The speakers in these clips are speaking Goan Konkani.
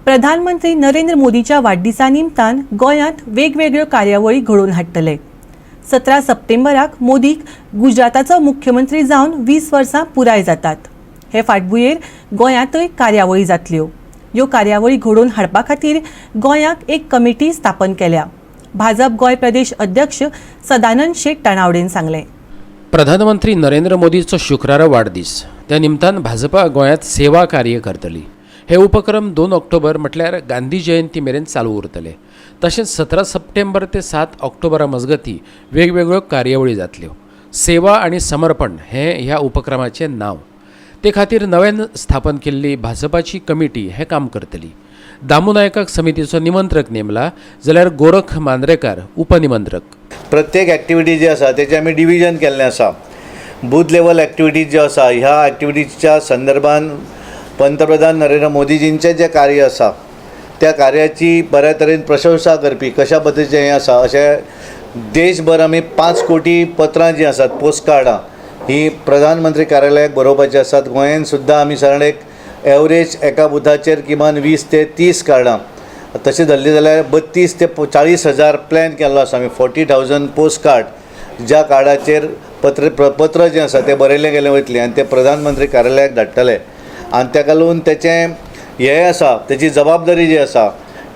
प्रधानमंत्री नरेंद्र मोदीच्या वाडदिसा निमतान गोंयांत वेगवेगळ्यो कार्यावळी घडोवन हाडटले. 17 सप्टेंबराक मोदीक गुजराताचो मुख्यमंत्री जावन 20 वर्सां पुराय जातात. हे फाटभुंयेर गोंयांतय कार्यावळी जातल्यो. ह्यो कार्यावळी घडोवन हाडपा खातीर गोंयाक एक कमिटी स्थापन केल्या, भाजप गोंय प्रदेश अध्यक्ष सदानंद शेट तानावडेन सांगलें. प्रधानमंत्री नरेंद्र मोदीचो शुक्रारा वाडदीस. त्या निमतान भाजपा गोंयांत सेवा कार्य करतली. हे उपक्रम 2 ऑक्टोबर म्हटल्यार गांधी जयंती मेरेन चालू उरतले. तशेंच 17 सप्टेंबर ते 7 ऑक्टोबरा मजगतीं वेगवेगळ्यो कार्यावळी जातल्यो. सेवा आनी समर्पण हें ह्या उपक्रमाचें नांव. ते खातीर नव्यान स्थापन केल्ली भाजपाची कमिटी हें काम करतली. दामू नायकाक समितीचो निमंत्रक नेमला, जाल्यार गोरख मांद्रेकार उपनिमंत्रक. प्रत्येक एक्टिविटी जी आसा, तेजें आमी डिविजन केल्लें आसा. बूथ लेवल एक्टिविटीज ज्यो आसा, ह्या एक्टिविटीजच्या संदर्भान पंतप्रधान नरेंद्र मोदीजींचें जें कार्य आसा, त्या कार्याची बऱ्या तरेन प्रशंसा करपी कशा पद्दतीचें हें आसा, अशें देशभर आमी 5 कोटी पत्रां जीं आसात, पोस्ट कार्डां ही प्रधानमंत्री कार्यालयाक बरोवपाचीं आसात. गोंयान सुद्दां आमी सादारण एक एवरेज एका बुथाचेर किमान 20 ते 30 कार्डां, तशें धरलें जाल्यार 32 ते 40 हजार प्लॅन केल्लो आसा आमी. 40,000 पोस्ट कार्ड, ज्या कार्डाचेर पत्र जें आसा तें बरयलें गेलें वयतलें आनी तें प्रधानमंत्री कार्यालयाक धाडटले. आनी ताका लागून तेचें हें आसा, तेजी जबाबदारी जी आसा,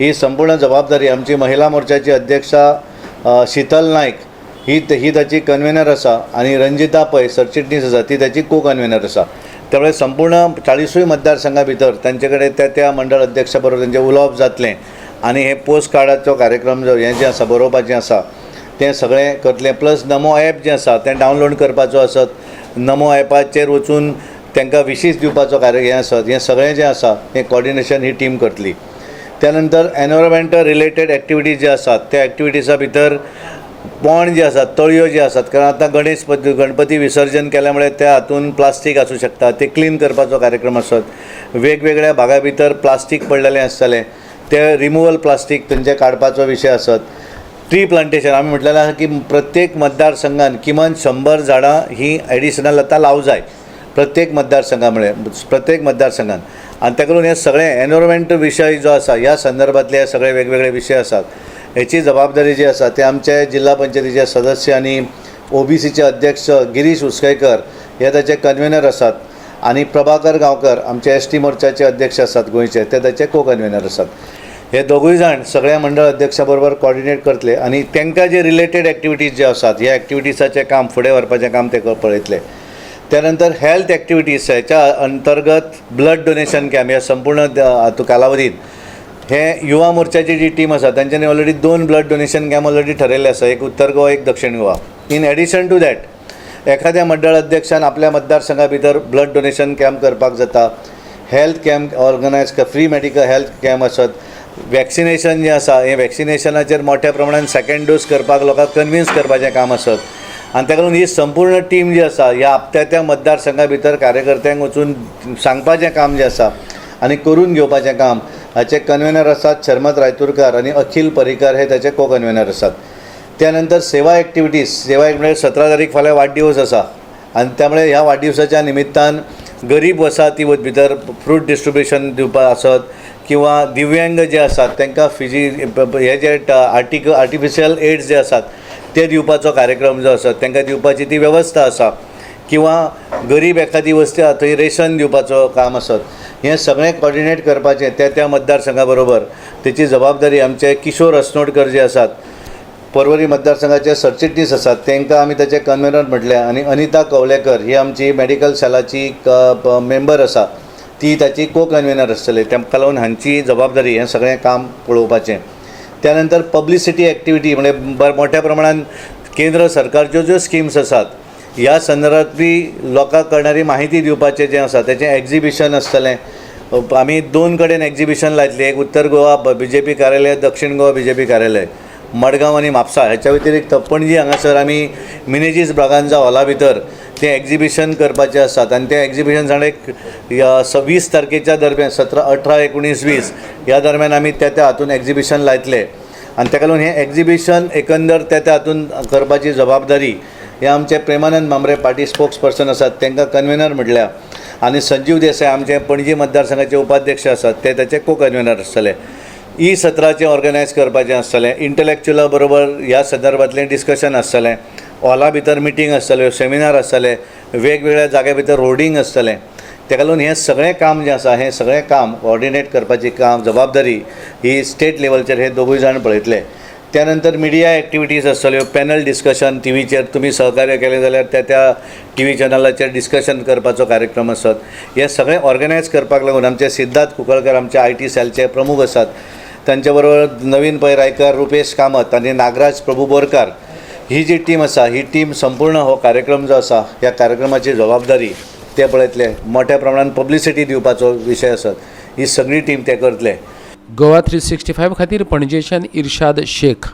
ही संपूर्ण जबाबदारी आमची महिला मोर्चाची अध्यक्षा शीतल नायक ही ही ताची कन्वेनर आसा आनी रंजिता पै सरचिटणीस आसा, ती ताची को कन्वेनर आसा. त्यामुळे संपूर्ण 40ूय मतदारसंघा भितर तांचे कडेन त्या त्या मंडळ अध्यक्षा बरोबर तेंचें उलोवप जातलें आनी हे पोस्ट कार्डाचो कार्यक्रम जो हें जें आसा, बरोवपाचें आसा, तें सगळें करतलें. प्लस नमो एप जें आसा तें डावनलोड करपाचो आसत, नमो एपाचेर वचून तांकां विशीस दिवपाचो कार्य हें आसत, हें सगळें जें आसा हें कॉर्डिनेशन ही टीम करतली. त्यानंतर एनवायरमेंटल रिलेटेड एक्टिविटीज जे आसात, त्या एक्टिविटीजा भितर पोंड जे आसात, तळयो जे आसात, कारण आतां गणेश गणपती विसर्जन केल्या मुळे त्या हातून प्लास्टीक आसूं शकता, ते क्लीन करपाचो कार्यक्रम आसत. वेगवेगळ्या भागा भितर प्लास्टीक पडलेलें आसतलें, ते रिमुवल प्लास्टीक तेंचे काडपाचो विशय आसत. ट्री प्लांटेशन, आमी म्हटलेलें आसा की प्रत्येक मतदारसंघान किमान 100 झाडां ही एडिशनल आतां लावूं जाय, प्रत्येक मतदारसंघा मुळे प्रत्येक मतदारसंघान. आनी ताका लागून हे सगळे एनवायरमेंट विशय जो आसा, ह्या संदर्भातले हे सगळे वेगवेगळे विशय आसात. हेची जबाबदारी जी आसा ते आमचे जिल्हा पंचायतीचे सदस्य आनी ओबीसीचे अध्यक्ष गिरीश उसकयकर हे ताचे कन्वेनर आसात आनी प्रभाकर गांवकर, आमचे एसटी मोर्चाचे अध्यक्ष आसात गोंयचे, ते ताचे को कन्वेनर आसात. हे दोगूय जाण सगळ्या मंडळ अध्यक्षा बरोबर कॉर्डिनेट करतले आनी तांकां जे रिलेटेड एक्टिविटीज जे आसात, ह्या एक्टिविटीजाचें काम फुडें व्हरपाचें काम ते पळयतले. त्यानंतर हेल्थ एक्टिविटीज ह्याच्या अंतर्गत ब्लड डोनेशन कॅम्प, ह्या संपूर्ण कालावधीत हे युवा मोर्चाची जी टीम आसा, तांच्यांनी ऑलरेडी दोन ब्लड डोनेशन कॅम्प ऑलरेडी ठरयल्ले आसा, एक उत्तर गोवा, एक दक्षिण Goa. In addition to that, एखाद्या मंडळ अध्यक्षान आपल्या मतदारसंघा भितर ब्लड डोनेशन कॅम्प करपाक जाता, health camp organise, free medical health camp आसत, वॅक्सिनेशन जें आसा, हें वॅक्सिनेशनाचेर मोठ्या प्रमाणान सेकंड डोस करपाक लोकांक कन्विन्स करपाचें काम आसत. आनी ताका लागून ही संपूर्ण टीम जी आसा, ह्या त्या त्या मतदारसंघा भितर कार्यकर्त्यांक वचून सांगपाचें काम जें आसा आनी करून घेवपाचें काम, हाचे कन्वेनर आसात शर्मत रायतुरकार आनी अखील पर्रीकार हे ताचे को कन्वेनर आसात. त्यानंतर सेवा एक्टिविटीज. सेवा म्हळ्यार 17 तारीख फाल्यां वाडदिवस आसा आनी त्यामुळे ह्या वाडदिवसाच्या निमित्तान गरीब वसाहती भितर फ्रूट डिस्ट्रिब्युशन दिवपा आसत किंवा दिव्यांग जे आसात तांकां फिजी हे जे आर्टिफिशियल एड्स जे आसात ते दिवपाचो कार्यक्रम जो आसा, तांकां दिवपाची ती वेवस्था आसा, किंवा गरीब एखादी वस्ती आसा थंय रेशन दिवपाचो काम आसत, हें सगळें कॉर्डिनेट करपाचें त्या त्या मतदारसंघा बरोबर, तेची जबाबदारी आमचे किशोर असनोडकर जे आसात, पर्वरी मतदारसंघाचे सरचिटणीस आसात, तांकां आमी ताचे कन्वेनर म्हटलें आनी अनिता कवलेकर ही आमची मॅडिकल सेलाची मेंबर आसा, ती ताची को कन्वेनर आसतली. तांकां लागून हांची जबाबदारी हें सगळें काम पळोवपाचें. त्यानंतर पब्लिसिटी एक्टिविटी, म्हणजे मोठ्या प्रमाणान केंद्र सरकारच्यो ज्यो स्किम्स आसात, ह्या संदर्भांतली लोकांक कळणारी माहिती दिवपाचें जें आसा, तेचें एग्जिबिशन आसतलें. आमी दोन कडेन एग्जिबिशन लायतली, एक उत्तर गोवा बीजेपी कार्यालय, दक्षिण गोवा बीजेपी कार्यालय, मडगांव आनी म्हापसा. ह्याच्या व्यतिरिक्त पणजी हांगासर आमी मिनेजीस ब्रागांजा हॉला भितर तें एग्जिबिशन करपाचें आसात. आनी तें एग्जिबिशन जाणें एक 20 तारखेच्या दरम्यान, 17, 18, 19, 20 ह्या दरम्यान आमी त्या त्या हातून एग्जिबिशन लायतले. आनी ताका लागून हें एग्जिबिशन एकंदर त्या त्या हातून करपाची जबाबदारी हे आमचे प्रेमानंद मामरे, पार्टी स्पोक्स पर्सन आसात, तांकां कन्वेनर म्हटल्या. आनी संजीव देसाय आमचे पणजी मतदारसंघाचे उपाध्यक्ष आसात, ते ताचे को कन्वेनर आसतले. ई सत्राचें ऑर्गनायज करपाचें आसतलें. इंटलेक्चुअला बरोबर ह्या संदर्भांतलें डिस्कशन आसतलें. हॉला भितर मिटींग आसतल्यो, सेमिनार आसतले, वेगवेगळ्या जाग्या भितर होर्डींग आसतलें. तेका लागून हें सगळें काम जें आसा, हें सगळें काम कॉर्डिनेट करपाची काम जबाबदारी ही स्टेट लेवलचेर हे दोगूय जाण पळयतले. त्या नंतर मिडिया एक्टिविटीज आसतल्यो, पॅनल डिस्कशन. टिवीचेर तुमी सहकार्य केलें जाल्यार त्या त्या टिवी चॅनलाचेर डिस्कशन करपाचो कार्यक्रम आसत. हें सगळें ऑर्गनायज करपाक लागून आमचे सिद्धार्थ कुंकळकर आमचे IT सॅलचे प्रमुख आसात. तांच्या बरोबर नवीन पै रायकर, रुपेश कामत आनी नागराज प्रभू बोरकार ही जी टीम आसा, ही टीम संपूर्ण हो कार्यक्रम जो आसा, ह्या कार्यक्रमाची जबाबदारी ते पळयतले. मोठ्या प्रमाणान पब्लिसिटी दिवपाचो विशय आसत, ही सगळी टीम ते करतले. गोवा 365 खातीर पणजेच्यान इर्शाद शेख.